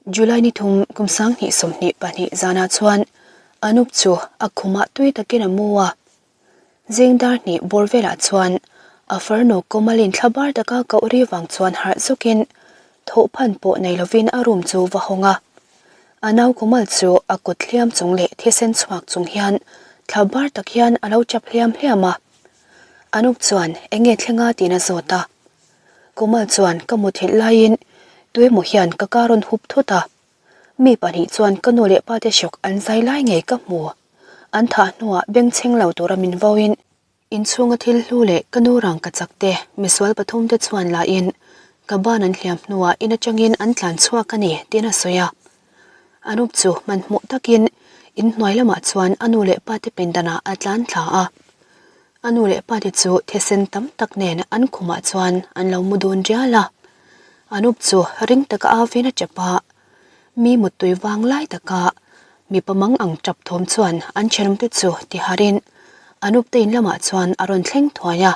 July ni thum kum 2022 zanah chuan Anup chu a khumah tui takin a mu a. Zing dar hnih bawr velah chuan a farnu Komalin thla bar taka koh ri vang chuan harh zawkin thawh phan pawh nei lovin a room chu va hawng a. A nau Komal chu a kut hliam chung leh thisen chhuak chung hian thla bar tak hian a lo chap hliam hliam a. Anup chuan enge thlenga tiin a zawt a. Komal chuan ka muthilh laiin tuemaw hian ka ka rawn hup thut a. Mi pahnih chuan ka nu leh pate hrawk an zai lai ngei ka hmu. An thah hnuah bengchheng lo tura min vauin inchhunga thil hlu leh ka nu rang ka chak te misual pathum te chuan lahin ka ban an hliam hnuah in atangin an tlan chhuak a ni tiin a sawi a. Anup chu hmanhmawh takin inhnuai lamah chuan a nu leh pate pindanah a tlan thla a. A nu leh pate chu thisen tam tak nen an khumah chuan an lo mu dun rial a. Anup chu ring taka au vin a tap a, mi muttui vang lai taka mipa mang ang tap thawm chuan an thenawmte chu ti harin Anup te in lamah chuan a rawn thleng thuai a.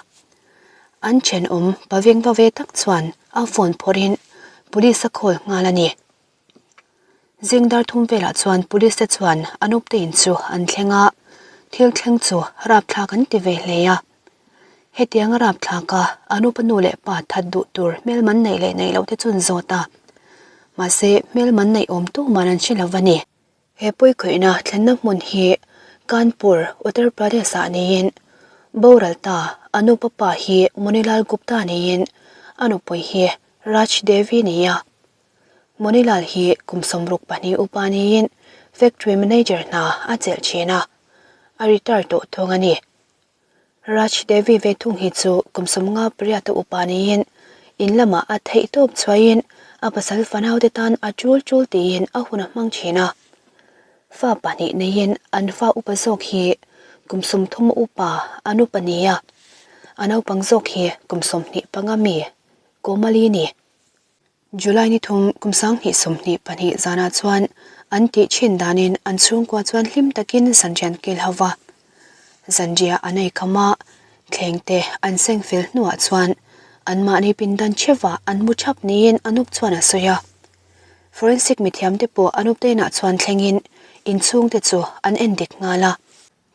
An thenawm paveng va ve tak chuan a phone phawrhin police a call nghal a ni. Zing dar thum velah chuan police te chuan Anup te in chu an thleng a, thil thleng chu rapthlak an ti ve hle a. Hetianga rapthlak a Anup a nu leh pa that duh tur hmelman neih leh neih loh te chu an zawt a, mahse hmelman neih awm tu man an hre lo a ni. He pawikhawihna thlenna hmun hi Kanpur, Uttar Pradesh ah niin boral ta Anupa pa hi Munilal Gupta niin a nupui hi Raj Devi ni a. Munilal hi kum 62 upa niin factory manager hna a chelh thin a, a retire tawh thung a ni. Raj Devi ve thung hi chu kum 58 a upa niin in lamah a theih tawp chhuahin a pasal fanaute tan a tul tul tiin a hun a hmang thin a. Fa pahnih neiin an fa upa zawk hi kum 30 upa an upa ni a, a naupang zawk hi kum 25 mi Komali ni. July ni thum kum 2022 zanah chuan an tih thin danin an chhungkua chuan hlim takin zanrian kil ho va. Zanria an ei kham a, thleng te an seng fel hnuah chuan anmahni pindan chhevah an mu thap niin Anup chuan a sawi a. Forensic mithiamte pawh Anup te inah chuan thlengin inchhungte chu an endik nghal a.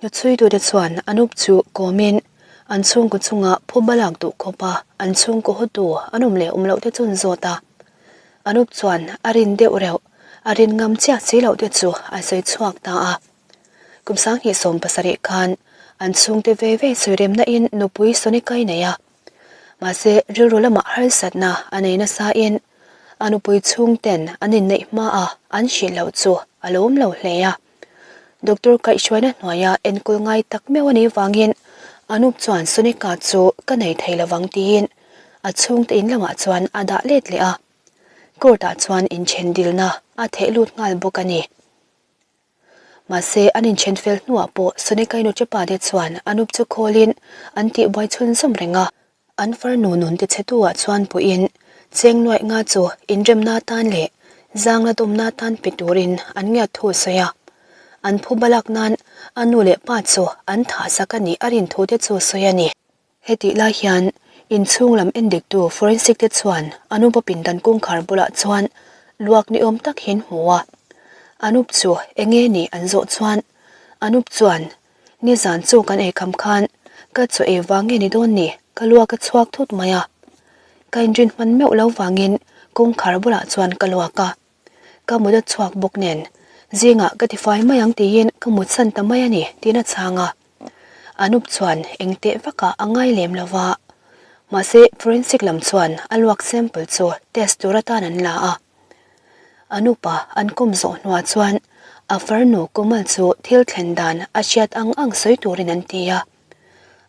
Hnuchhuitute chuan Anup chu kawmin an chhungkaw chunga phuba lak duh khawp a, an chhungkaw hawtu an awm leh awm loh te chu an zawt a. Anup chuan a rin deuh reuh, a rin ngam chiah si loh te chu a sawi chhuak ta a. Kum 2017 khan an chhungte ve ve sawi remna in nupui Sonika i nei a. Mahse rilru lamah harsatna a nei nasa in a nupui chhungten an inneih hma a an hrilh loh chu a lawm lo hle a. Doctor kaihhruaina hnuaia enkawl ngai tak meuh a nih vangin Anup chuan Sonika chu ka nei thei lovang tiin a chhungte in lamah chuan a dah let leh a. Court ah chuan inthen dilna a theh lut nghal bawk a ni. Mahse an inthen fel hnuah pawh Sonika Inuchepa te chuan Anup chu call in an tihbuai chhunzawm reng a. An farnu nun tichhetu ah chuan pawhin cheng nuaih nga chu inremna atan leh zangla dawmna atan pe turin an ngiat thu a sawi a. An phu balak nan a nu leh pa chu an thah sak a nih a rin thu te chu a sawi a ni. Hetih lai hian inchhung lam endiktu forensic te chuan Anupa pindan kawngkhar bulah chuan luak ni awm tak hi an hmu a. Anup chu enge nih an zawh chuan Anup chuan Nizan chu kan eikham khan ka chaw ei vang nge ni dawn ni, ka luak a chhuak thut mai a. Ka inrin hman meuh lo vangin kawngkhar bulah chuan ka luak a. Ka mut a chhuak bawk nen zingah ka tifai mai ang tiin ka mutsan ta mai a ni tiin a chhang a. Anup chuan engteh vakah a ngai lem lo va. Mahse forensic lam chuan a luak sample chu test tur atan an la a. Anupa an kawm zawh hnuah chuan a farnu Komal chu thil thlen dan a hriat ang ang sawi turin an ti a.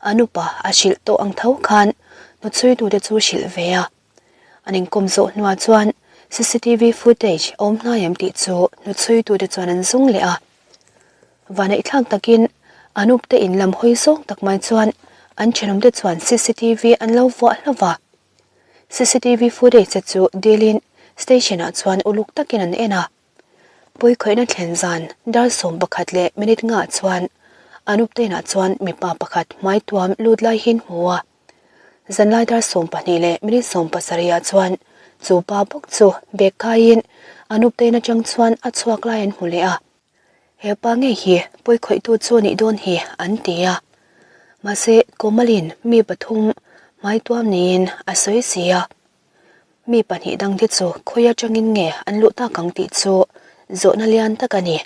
Anupa a hrilh tawh ang tho khan hnuchhuitute chu hrilh ve a. An inkawm zawh hnuah chuan cctv footage a awm hnai em tih chu hnuchhuitute chuan an zung leh a. Vanaihthlak takin Anup te in lam hawi zawng tak mai chuan an thenawmte chuan cctv an lo vuah hlauh va. Cctv footage te chu dilin station ah chuan uluk takin an en a. Pawikhawihna thlen zan dar 11 leh minute nga ah chuan Anup te inah chuan mipa pakhat hmai tuam lut lai hi an hmu a. Zanlai dar 12 leh minute 17 ah chuan chu pa bawk chu bag kaiin Anup te in atang chuan a chhuak lai an hmu leh a. He pa ngei hi pawikhawihtu chu nih dawn hi an ti a. Mahse, Komalin mi pathum hmaituam niin a sawi si a. Mi pahnih dangte chu khawi atangin nge an luh tak ang tih chu zawhna lian tak a ni.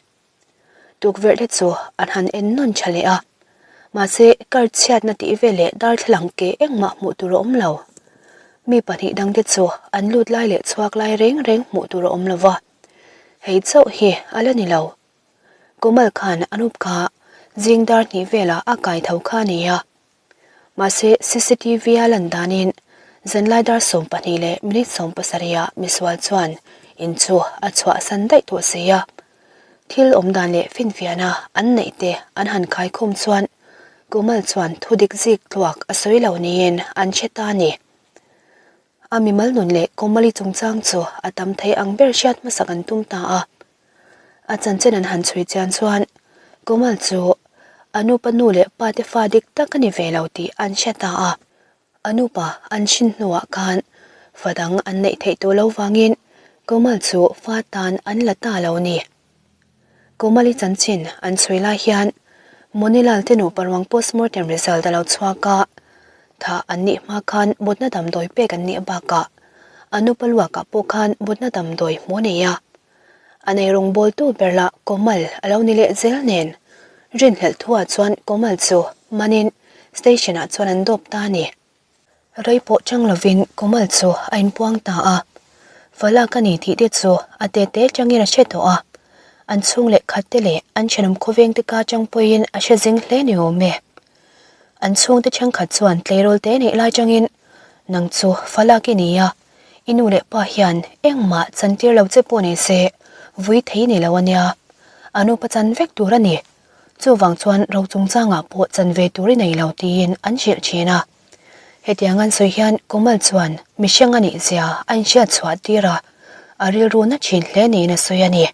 Tukverh te chu an han en nawn tha leh a, mahse car chhiatna tih vel leh darthlalang ke engmah hmuh tur a awm lo. Mi pahnih dangte chu an lut lai leh chhuak lai reng reng hmuh tur a awm lo va, hei chauh hi a la ni lo. Komal khan Anup kha zing dar hnih velah a kai tho kha a ni a. Mahse, CCTV-a lan danin zanlai dar 12 leh minute 70 ah misual chuan in chu a chhuahsan daih tawh si a. Thil awm dan leh finfiahna an neih te an han khaikhawm chuan Komal chuan thudik zik tluak a sawi lo niin an hre ta a ni. A mimal nun leh Komali chungchang chu a tam thei ang ber hriat hmasak an tum ta a. A chanchin an han chhui chian chuan Komal chu a nupa nu leh pa te fa dik tak a ni ve lo tih an hre ta a. A nupa an hrin hnuah khan fa dang an neih theih tawh lo vangin Komal chu fa tan an la ta lo ni. Komali chanchin an chhui lai hian Monilal te nupa ruang postmortem result a lo chhuak a, thah an nih hma khan mutna damdawi pek an nih bakah a nupa luakah pawh khan mutna damdawi hmuh a nei a. A nei rawngbawltu ber lah Komal a lo ni leh zel nen rinhlelh thuah chuan Komal chu manin station ah chuan an dawp ta a ni. Rei pawh chang lovin Komal chu a inpuang ta a, Falak a ni tih te chu a te te changin a hre tawh a, an chhung leh khat te leh an thenawm khawveng te ka chang pawhin a hre zing hle ni awm e. An chhungte thenkhat chuan tleirawl te neih lai changin, Nang chu Falak i ni a, i nu leh pa hian engmah chantir lo che pawh ni se, vui thei ni lo a nia, a nupa chan vek tur a ni. Chuvang chuan ro chungchangah pawh chan ve tur i nei lo tiin an hrilh thin a. Hetiang an sawi hian Komal chuan mihring a nih zia a inhriat chhuah tir a, a rilru na thin hle niin a sawi a ni.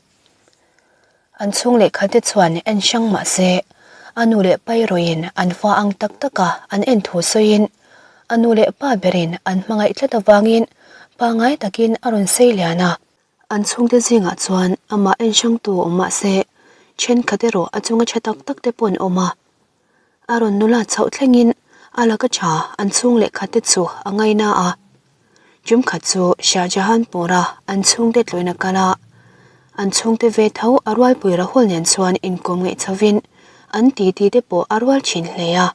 An chhung lehkha te chuan en hrang mah se, a nu leh pa erawhin an fa ang tak taka an en thu sawiin, a nu leh pa berin an hmangaih tlat avangin pangngai takin a rawn sei lian a. An chhungte zingah chuan amah en hrangtu awm mah se, thenkhat erawh a chunga tha tak tak te pawh an awm a. A rawn nula chhoh thlengin a laka tha an chhung lehkhat te chu a ngaina a. Tumkhat chu Shahjahanpur-a an chhungte tluin a kal a, an chhungte ve tho a rualpui Rahul nen chuan inkawm ngeih chhovin an titi te pawh a rual thin hle a.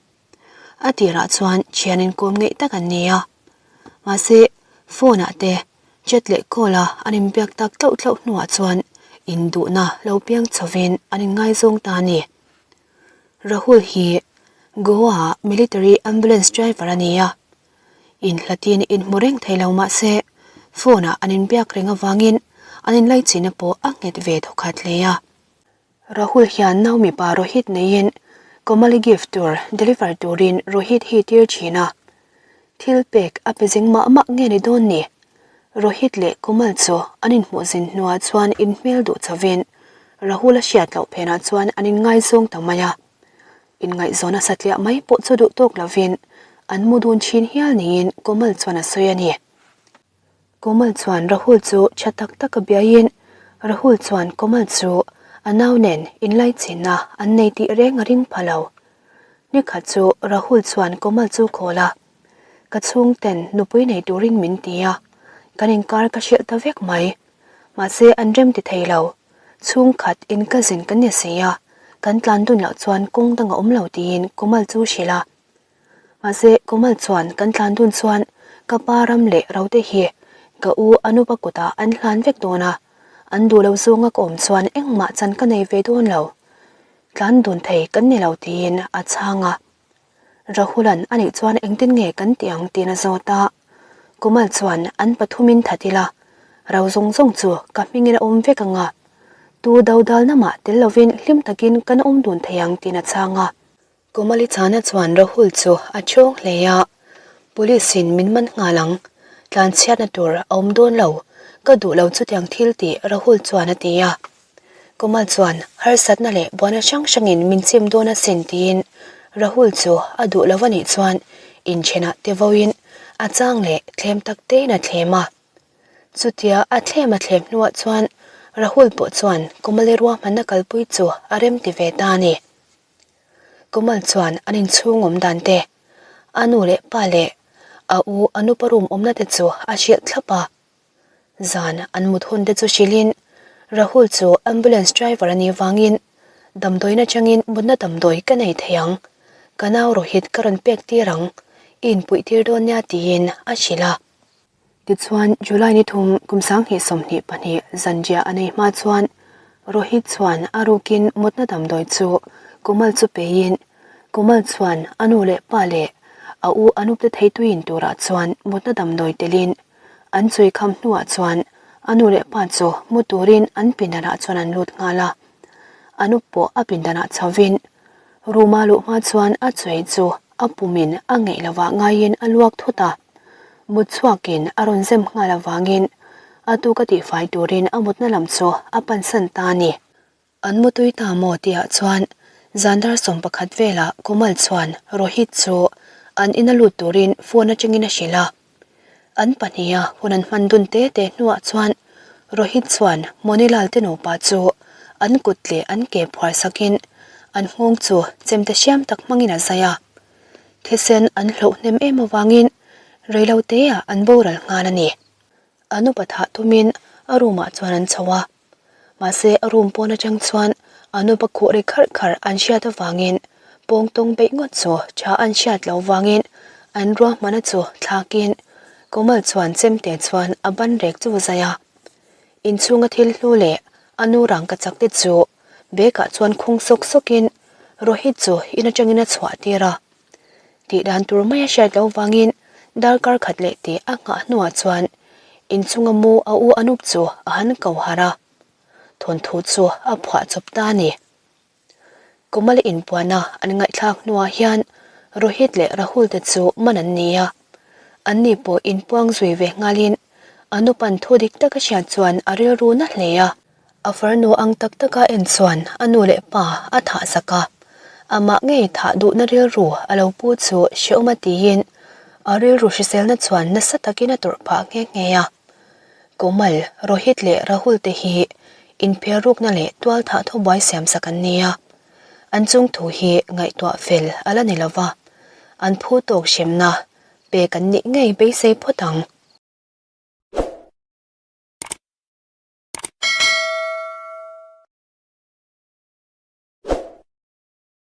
A tirah chuan thian inkawm ngeih tak an ni a, mahse phone-ah te chat leh call-a an inbiak tak tlauh tlauh hnuah chuan induhna lo piang chhovin an inngaizawng ta a ni. Rahul hi Goa-ah military ambulance driver a ni a, inhlatin inhmu reng thei lo mah se phone-ah an inbiak reng avangin an inlaichina pawh a nghet ve thawkhat hle a. Rahul hian nau mipa Rohit neiin Komali gift tur deliver turin Rohit hi tir thin a, thil pek a pe zing mah mah nge ni dawn ni? Rohit leh Komal chu an inhmuh zin hnuah chuan inhmel duh chovin Rahul a hriat loh phenah chuan an inngaizawng ta mai a, inngaihzawn a satliah mai pawh chu duh tawk lovin an mu dun thin hial niin Komal chuan a sawi a ni. Komal chuan Rahul chu tha tak tak a biaiin Rahul chuan Komal chu a nau nen inlaichinna an nei tih reng a ring pha lo. Nikhat chu Rahul chuan Komal chu call a, Ka chhungten nupui nei turin min ti a, kan inkar ka hrilh ta vek mai. Mahse an rem ti thei lo. Chhungkhat in cousin kan ni si a, kan tlan dun loh chuan kawng dang a awm lo tiin Komal chu hrilh a. Mahse, Komal chuan kan tlan dun chuan ka pa ram leh rote hi ka u Anupa kutah an hlan vek dawn a, an duh lo zawnga ka awm chuan engmah chan ka nei ve dawn lo. Tlan dun thei kan ni lo tiin a chhang a. Rahulan a nih chuan engtin nge kan tih ang tiin a zawt a. Komal chuan an pathumin that ila, ro zawng zawng chu ka hmingin a awm vek ang a, tu dodalna mah tel lovin hlim takin kan awm dun thei ang tiin a chhang a. Komali chhana chuan Rahul chu a chawng hle a, Police in min man nghal ang, tlanchhiatna tur a awm dawn lo, ka duh lo chutiang thil tih Rahul chuan a ti a. Komal chuan harsatna leh buaina hrang hrangin min chim dawn asin tiin Rahul chu a duh lo a nih chuan inthenah te vawiin a chang leh thlem tak tein a thlem a. Chutia a thlem a thlem hnuah chuan. Rahul pawh chuan Komal-i ruahmanna kalpui chu a remti ve ta a ni. Komal chuan an inchhung awm dan te, a nu leh pa leh a u Anupa room awmna te chu a hrilh thlap a. Zan an mut hun te chu hrilhin Rahul chu ambulance driver a nih vangin damdawiin atangin mutna damdawi ka nei thei ang, ka nau Rohit ka rawn pek tir ang, i inpuih tir dawn nia tiin a hrilh a. Tichuan July ni thum kum 2022 zanriah a nei hma chuan Rohit chuan a rukin mutna damdawi chu Komal chu peiin Komal chuan a nu leh pa leh a u Anup te theitui in turah chuan mutna damdawi telin An chui kham hnuah chuan a nu leh pa chu mu turin an pindanah chuan an lut nghal a. A nu pawh a pindanah chhovin room-a luh hma chuan a chui chu a pumin a ngeih lovah ngaiin a luak thut a. Mut chhuakin a rawn zem nghal avangin a tuk a tihfai turin a mutna lam chu a pansan ta a ni. An mutui ta maw tihah chuan zan dar 11 velah Komal chuan Rohit chu an ina lut turin phone atangin a hrilh a. An pahniha hun an hman dun te te hnuah chuan Rohit chuan Monilal te nupa chu an kut leh an ke phuar sakin an nghawng chu chemte hriam tak hmangin a zai a. Thisen an hloh hnem em avangin reiloteah an boral nghal a ni. An upa thah tumin a room ah chuan an chho a. Mahse a room pawn atang chuan an upa khuh ri kharh kharh an hriat avangin pawng tawng beih ngawt chu tha an hriat loh vangin an ruahmana chu thlakin Komal chuan chemte chuan a ban rek chu zai a. Inchhunga thil hlu leh a nu rangka chak te chu bag ah chuan khung sawk sawkin Rohit chu in atangin a chhuah tir a. Tih dan tur mai a hriat loh vangin darkar khat leh tih a nghah hnuah chuan inchunga mu a u Anup chu a han ko harh a, thawnthu chu a phuah chawp ta a ni. Komal inpuana an ngaihthlak hnuah hian Rohit leh Rahul te chu man an ni a, anni pawh inpuang zui ve nghalin Anupa'n thu dik tak a hriat chuan a rilru na hle a. A farnu ang tak taka en chuan a nu leh pa a thah sak a, amah ngei thah duhna rilru a lo pu chu hrehawm a tiin a rilru hriselna chuan nasa takin a tawrh phah nghe nghe a. Komal, Rohit leh Rahul te hi inphiar rukna leh tual thah thubuai siam sak an ni a, an chung thu hi ngaihtuah fel a la ni lova, an phu tawk hremna pek an nih ngei beisei phawt ang.